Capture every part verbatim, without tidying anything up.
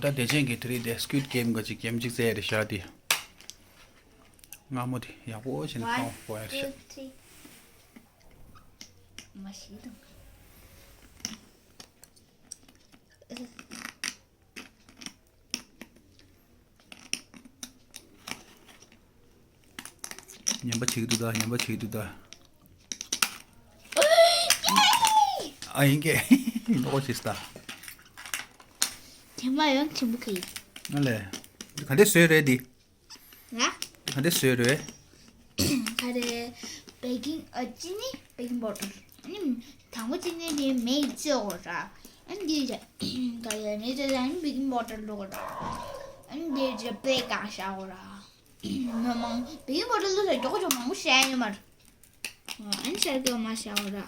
ད་དེ་ཅན་གྱི་དེ་རིང་དེ་Squid Game་ག་ཅིག་གེམ་ཅིག་རྩེ་ཡ་རེད་ཤག་དེ། སྔ་མོ་དེ་ཡག་པོ་བྱས་ནས་One, ཁང་པོ་ཡ་རེད་ཤག two, three. མ་ཤེས་དང་། ཉན་པ་བྱེད་ཀྱི་འདུག་ད། ཉན་པ་བྱེད་ཀྱི་འདུག་ད། ཨ་ཡིན་གྱི། ལོག་བྱེད་ད། དེ་མ་ཡང་ཆེན་པོ་ག་ཡིན། ཨ་ལས། ག་འདྲས་བཟོས་རེད་འདི། ང་། ག་འདྲས་བཟོས་རེད། ག་རེ། baking ཨ་ཅི་ནི་baking powder ཨ་ནི་དང་པོ་ཅི་ནི་དེ་མེ་བཙོས་འོ་ར། ཨ་ནི་དེ་ར། ག་རེ་མེ་བཙོས་ཨ་ནི་baking powder བླུགས་འོ་ར། ཨ་ནི་དེ་ར་པེ་གང་བཞག་འོ་ར། མི་མང་baking powder བླུགས་ས་མགྱོགས་མགྱོགས་མང་པོ་བཤད་ཡོད་མ་རེད། ཨ་ནི་ཤར་གི་མ་བཞག་འོ་ར།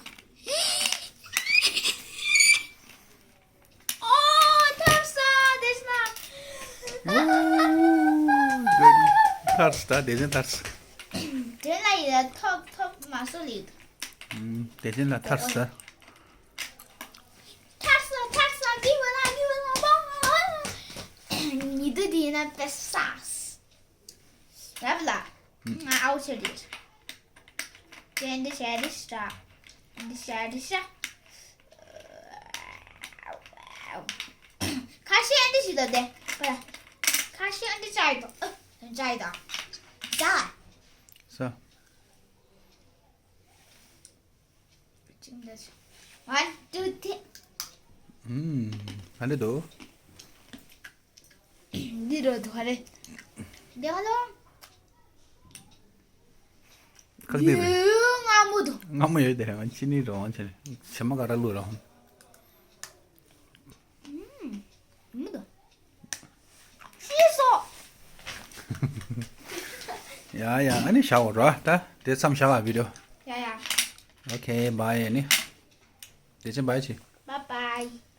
ཨོ། ཐར་ས། དེ་ན། ཐར་ས། ད་དེ་ནས་ཐར་ས། དེ་ལ་ཡི་ཐོབ་ཐོབ་མ་སོ་ལི། ཨུམ། དེ་ནས་ལ་ཐར་ས། ཐར་ས། ཐར་ས། འདི་བ་ལ་འདི་བ་ལ་བ། ཉི་དུ་འདི་ན་པེ་ས། རབ་ལ། ང་ཨའུ་ཆེ་རེད། དེ་འདི་ཤ་རི་ཤ། འདི་ཤ་རི་ཤ། ཁ་ཤས་འདི་ཞིག་ད་དེ། ཁ་ཤས་འདི་ཅའི་དང་། ཨ། ཅའི་དང་། ད། ས། One, two, three. ཨུམ། ཧ་ལས་འདུག་འདི་རོ་དུ་ཧ་ལས། འདི་ཧ་ལོ། ཁག་འདི་རེད། འདི་སྔ་མོ་དུ། སྔ་མོ་ཡོད་དེ་རེད། ང་ཅི་ནི་རོ་ཆེ་ནི་ཆེ་མ་ག་ར་ལུ་རོ། ཨུམ། མི་འདུག་ཤི་སོ། ཡ་ཡ། ཨ་ནི་བཞག་འོ་ར། ད་དེ་མཚམས་བཞག་ཨ་བི་ཌི་ཡོ། ཡ་ཡ། ཨོ་ཁེ། བཱའི། ཨ་ནི་དེ་ཅན་བཱའི་ཆེ། Bye bye.